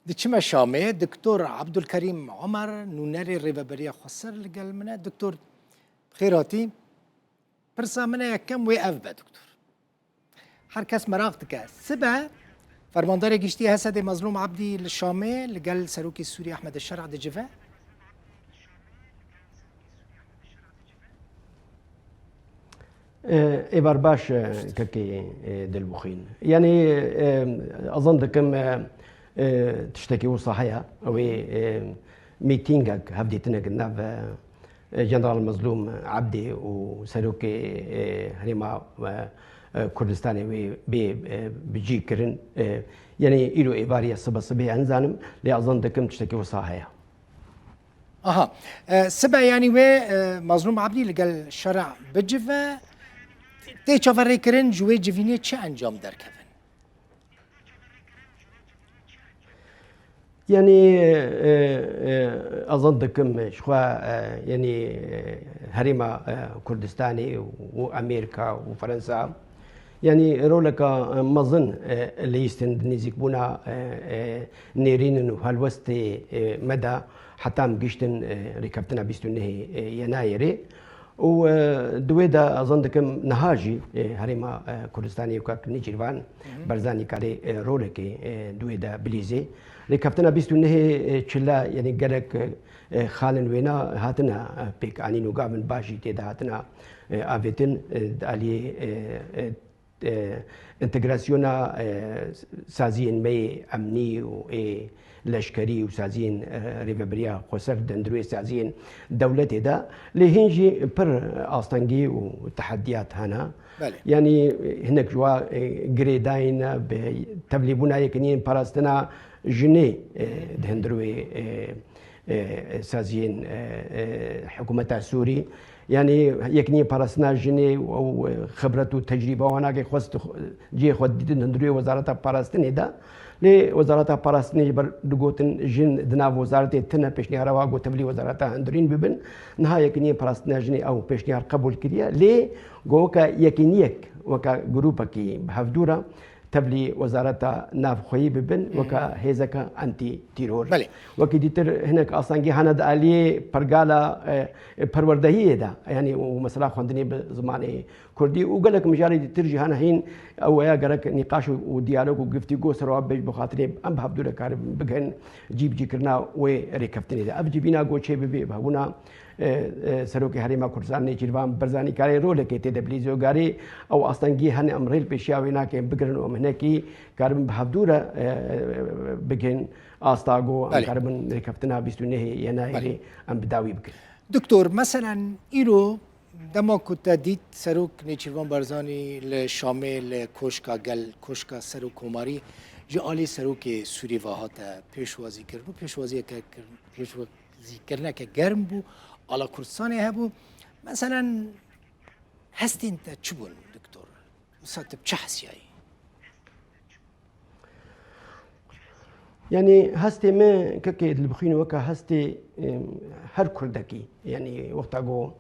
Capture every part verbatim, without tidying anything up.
Diçime Şamê, Doktor Abdulkerîm Omer, nûnerê Rêveberiya Xweser li gel min e. Doktor, bi xêr hatî. Pirsa min e yekem wê ev be, Doktor. Her kes meraq dike. Sibe, Fermandarê Giştî HSDê Mezlûm Abdî li Şamê li gel Serokê Sûrî Ehmed Şer'a dicive. E, êvar baş, e, kekê, e, Dilbixwîn. Yanî, e, azan dikim, e, e, tiştekî wisa heye. Ew ê, e, mîtîngek, hevdîtinek nav, e, Jeneral Mezlûm Ebdî û Serokê, e, Herêma, e, e, Kurdistanê wê bê, e, bi cî kirin. E, yanî îro êvarî ye, sibe sibê, ez nizanim, lê azan dikim tiştekî wisa heye. Aha. E, sibe yanî wê, e, Mazlûm Abdî li gel Şer'a bicive, tê çaverêkirin ji wê civînê çi encam derkevin? Yanî, e, e, azan dikim, ji xwe, e, yanî, e, herêma, e, Kurdistanê û Amerîka û Fransa, yanî roleka, e, mezin, e, lihîstin di nêzîkbûna, e, e, nêrînin û helwestê, e, me de heta em gihiştin, e, rêkeftina bîst û nehê, e, Yenayêrê. Û, e, di wê de azan dikim niha jî, e, herêma, e, Kurdistanê û kak Nêçîrvan Barzanî karê, e, rolekê, e, di wê de bilîzê. Rêkeftina bîst û nehê, e, Çila, yanî gelek, e, xalên wêna hatine, e, pêkanîn û gavin baş jî tê de hatine, e, avêtin, e, di aliyê, e, e, e, entegrasyona, e, saziyên me yê emnî û ê leşkerî û saziyên, e, rêveberiya xweser di hundirê saziyên dewletê de. Lê hîn jî pir astengî û tehediyat hene. Belê. Yanî, e, hinek ji wa, e, girêdayî ne bi tevlîbûna yekîniyên parastina jinê, e, di hundirê, e, e, saziyên, e, e, hikûmeta Sûrî. Yanî yekîniyên parastina jinê û, û xibret û tecrîbe wan nake xwest cihê xwe didin hundirê wezareta parastinê de. Lê wezareta parastinê ji ber digotin jin di nav wezaretê tune, pêşniyara wa got tevlî wezareta hundirîn bibin. Niha yekîniyên parastina jinê ew pêşniyar qebûl kiriye. Lê go weke yekîniyek, weke grûpekî bi hevdû re tevlî wezareta navxweyî bibin, weke hêzeke antî-tîror. Belê. Wekî dîtir hinek astengî hene di aliyê pergala, e, e, perwerdehiyê de, yanî û mesela xwendinê bi zimanê kurdî û gelek mijarê dîtir jî hene hîn ew ya gerek nîqaş û, û diyalog û giftîgo ser wa bêj bi xatirê em bi hevdû re karibin bigihên cîbicîkirina wê rêkeftinê de. Ev civîna go çê bibe, bi hebûna e, e, Serokê Herêma Kurdistan Nêçîrvan Barzanî karê rolekê tê de bilîzê û garê ew astengî hene em rê li pêşiya wê nakin bigirin û em hinekî karibin bi hevdû re, e, bigihên asta go em Belê. karibin rêkeftina bîst û nehê Yenayêrê Belê. em bi dawî bikin. Doktor, meselen îro dema ku te dît Serok Nêçîrvan Barzanî li Şamê li Koşka Gel, Koşka Serokkomarî ji alî Serokê Sûrî ve hate pêşwazî kirin û pêşwaziyeke kirin, pêşwa-, zîkirineke germ bû, ala Kurdistanê hebû. Meselen, hestên te çi bûn, doktor? Wisa tu bi çi hesiyayî? Yanî hestê me kekê dilbixwîne weke hestê, em, her Kurdekî. Yanî wexta ku,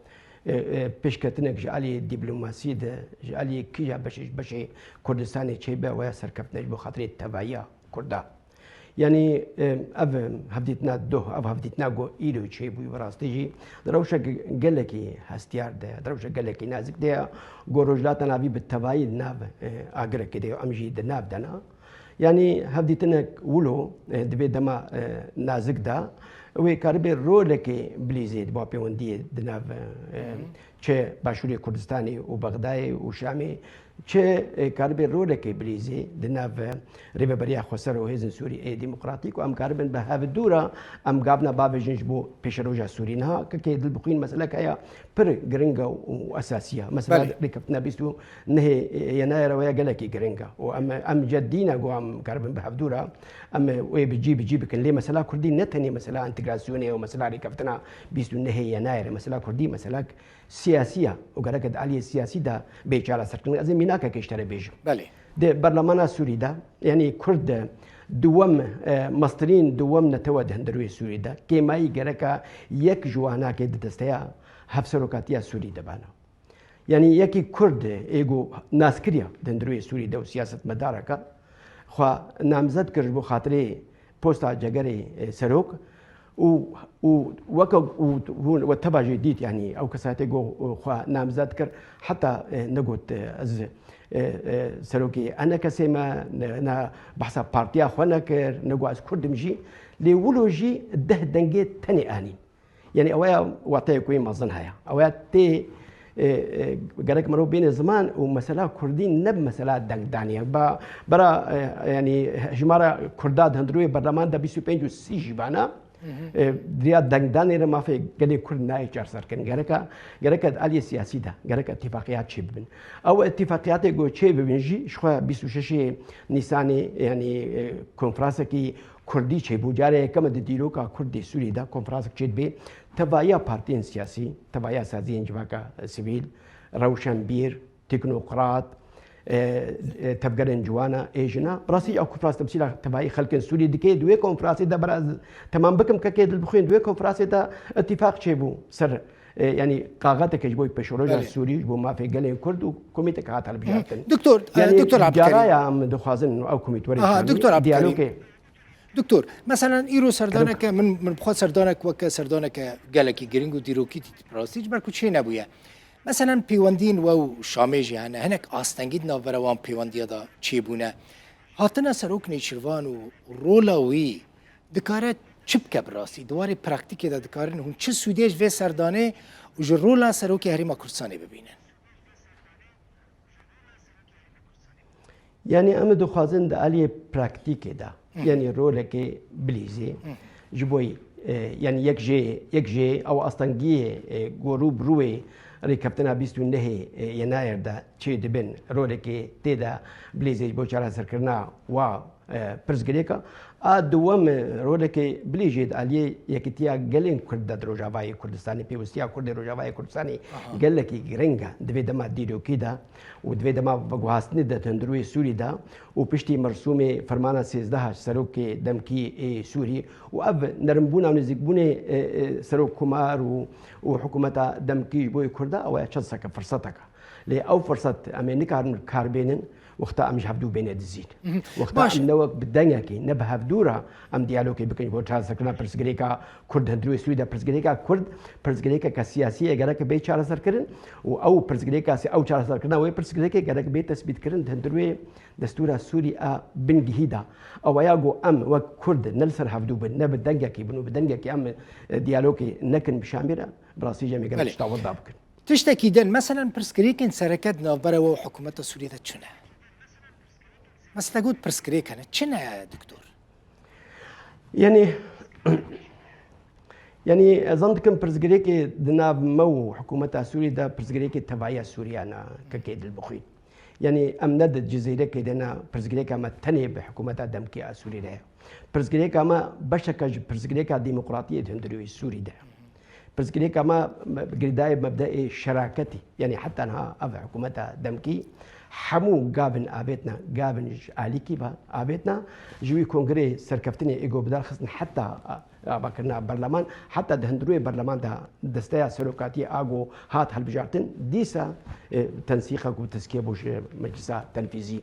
e, e, pêşketinek ji alî dîplomasiyê de, ji alî kîja beşê, beşê Kurdistanê çêbe, waya serkeftinek ji bo xatirê tevahiya Kurda. Yanî, e, ev hevdîtina doh, ev hevdîtina ku îro çêbûyî bi rastî jî di rewşek gelekî hestiyar de, di rewşek gelekî nazik de ye, ku Rojhilata Navî bi tevayî di nav, e, agirekê de ye, em jî di nav de ne. Yanî hevdîtinek wilo, e, di vê dema, e, nazik de wê karibe rolekê bilîzê di ba pêwendiyê di nav, e, Hı hı. çi Başûrê Kurdistanê û Bexdayê û Şamê, çi, e, karibe rolekê bilîzê di nav, e, Rêveberiya Xweser û Hêzên Sûrî ê Demokratîk û em karibin bi hevdû re em gavna bavêjin ji bo pêşeroja Sûrî. Niha kekê dilbixwîn meseleke ya pir giring e û esasî ye. Mesela Belê. rêkeftina bîst û nehê Yenayê re weye gelekî giring e û em, em ceddî ne ku em karibin bi hevdû re em wê bi cî bi cî bikin. Lê mesela Kurdî ne tenê mesela entegrasyonê ye û mesela rêkeftina bîst û nehê Yenayê re. Mesela Kurdî meselek siyasî ye û gerek di aliyê siyasî de bê çareserkirin. Ez ê mînakekê ji te re bêjim. Belê. Di berlemana Sûrî de, yanî Kurd de duwem, e, mestirîn duwem netewe di hundirê Sûrî de. Kêmayî gereka yek ji wanakê di desteya hevserokatiya Sûrî de bana. Yanî yekî Kurd ê ku naskiriya di hundirê Sûrî de û siyasetmedareka xwe namzet kir ji bo xatirê posta cegerê, e, serok û, û weke û hûn we teva jî dît, yanî ew kesayetê ku xwe namzet kir, heta, e, negot, e, ez, e, e, serokê enekesê me, ne, ne behsa partiya xwe nekir, ne got ez Kurd im jî. Lê wilo jî deh dengê tenê anîn. Yanî ew ya wateyê ku yê mezin heye. Ew ya tê, e, e, gerek mirov bêne ziman û mesela Kurdî ne bi mesela dengdanî ye. Ba, bera, e, yanî ji me re Kurda di hundirê berleman de bîst û pênc û sî jî bana. E, di riya dengdanê re mafê gelê Kurd nayê çarserkirin. Gereka, gereka di aliyê siyasî de, gereka îtîfaqiyat çêbibin. Ew îtîfaqiyatê ku çêbibin jî, ji xwe bîst û şeşê Nîsanê, yanî, e, konferasekî Kurdî çêbû. Cara yekeme di dîroka Kurd ê Sûrî de konferansek çêdibe. Tevahiya partiyên siyasî, tevahiya saziyên civaka sivîl, rewşenbîr, teknokrat, e, e, tevgerên ciwana, ê jina. Bi rastî ew konferans temsîla tevahî xelkên Sûrî dike. Di wê konferansê de, bira ez temam bikim, kekê Dilbixwîn, di wê konferansê de îtîfaq çêbû ser, e, yanî kaxeteke ji bo pêşeroja Belê. Sûrî, ji bo mafê gelên Kurd û komîteke hat hilbijartin. Hı. Doktor, e, Yanî Doktor Abdulkerim. Cara ya em dixwazin ew komît were Aha, çandî, Doktor Abdulkerim. diyalogê. Doktor, meselen îro serdaneke, min, min bi xwe serdanek weke serdaneke gelekî giring û dîrokî dît bi rastî, ji ber ku çê nebûye. Meselen pêwendiyên we û Şamê jî hene, hinek astengî di navbera wan pêwendiya de çêbûne. Hatina Serok Nêçîrvan û rola wî dikare çi bike bi rastî? Di warê praktîkê de dikarin hûn çi sûdê ji vê serdanê û ji rola Serokê Herêma Kurdistanê bibînin? Yanî em dixwazin di aliyê praktîkê de, Hı. yanî rolekê bilîzê, Hı. ji bo, e, yanî yek jê, yek jê ew astengiyê, e, ku rû bi rûyê rêkeftina bîst û nehê, e, Yenayêr de çê dibin, rolekê tê de bilîzê ji bo çareserkirina wa, e, pirsgirêka. A duwem, e, rolekê bilîzê di aliyê Yekîtiya Gelên Kurd de di Rojavayê Kurdistanê, pêwîstiya Kurd ê Rojavayê Kurdistanê Aha. gelekî giring e di vê dema dîrokî de. Û di vê dema veguhastinê de di hundirûyê Sûrî de û piştî mersûmê fermana sêzdeh serokê demkî ê Sûrî û ev nerimbûna û nêzîkbûnê, e, e, serok komar û, û hikûmeta demkî ji bo yê Kurda ew ya çend seke firsetek e. Lê ew firset em ê nikarin kar bênin, wexta em ji hevdû bêne dizîn. Mhm. Wexta Baş. em ne wek bi dengekî, ne bi hevdû re em diyalogê bikin ji bo çareserkirina pirsgirêka Kurd, hundirûyê Sûrî de pirsgirêka Kurd, pirsgirêkeke siyasî ye, gerek bê çareserkirin û ew pirsgirêka si-, ew çareserkirina wê pirsgirêkê gerek bê tesbîtkirin di hundirûyê destûra Sûrî a bingihî de. Ew ya ku em wek Kurd ne li ser hevdû bin, ne bi dengekî bin û bi dengekî em, e, diyalogê nekin bi Şamê re, bi rastî jî em ê gelek Belê. tişta weda bikin. Tiştekî din, meselen pirsgirêkên sereke di navbera we û hikûmeta Sûriyê de çi ne? Mesela te got pirsgirêk hene. Çi ne, doktor? Yanî, yanî ez zan dikim pirsgirêkê di nav me û hikûmeta Sûriyê de pirsgirêkê tevahiya Sûriya ne, kekê Dilbixwîn. Yanî em ne di Cizîrekê de ne, pirsgirêka me tenê bi hikûmeta demkî a Sûrî re ye. Pirsgirêka me beşeke ji pirsgirêka demokratiyê di hundirê wê Sûrî de. Pirsgirêka me, me, girêdayî mebdeê şeraketî, yanî heta niha ev hikûmeta demkî hemû gavin avêtne, gavin ji alîkî ve avêtne, ji wî kongrê serkeftinê êgo bi dar xistin heta a, avakirina berleman, heta di hundirûyê berleman de desteya serokatiyê a ku hat hilbijartin, dîsa, e, tensîqek û tezkiyê bû ji meclisa tenfîzî.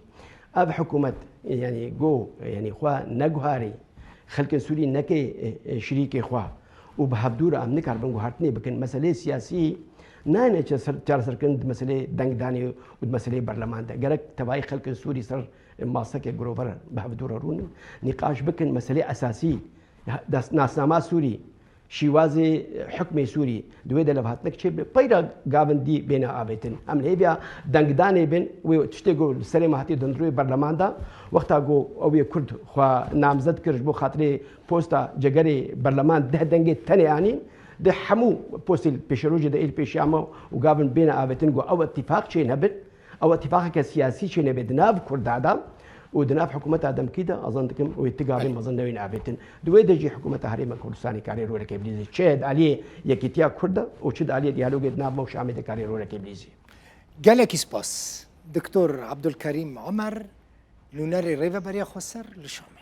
Ev hikûmet, yanî go, yanî xwe neguharî, xelkên Sûrî neke, e, e, şirîkê xwe û bi hevdû re em nikaribin guhartinê bikin. Meseleyê siyasî nayêne çe-, ser-, çareserkirin di meseleyê dengdanê û di meseleyê berleman de. Gerek tevayî xelkên Sûrî ser, e, maseke girover bi hevdû re rûnin, nîqaş bikin, meseleyê esasî, dest-, nasnama Sûrî, şîwazê hukmê Sûrî di wê de levhatinek çêbibe, peyra gavin dî bêne avêtin. Em li hêviya dengdanê bin, wê tiştê ku li serê me hatî di hundirê berleman de, wexta ku ew yê Kurd xwe namzet kir ji bo xatirê posta cegerê berleman deh dengê tenê anîn, di hemû postê li pêşerojê de ê li pêşiya me û gavin bêne avêtin ku ew îtîfaq çênebin. Ew îtîfaqeke siyasî çênebe di nav Kurda de û di nav hikûmeta demkî de, ez zan dikim wê ti gavên mezin newên avêtin. Di wê de jî hikûmeta Herêma Kurdistanê karê rolekê bilîzê. Çi di aliyê yekîtiya Kurd de û çi di aliyê diyalogê di nav me û Şamê de karê rolekê bilîzê. Gelekî spas. Doktor Abdulkerîm Omer, nûnerê Rêveberiya Xweser li Şamê.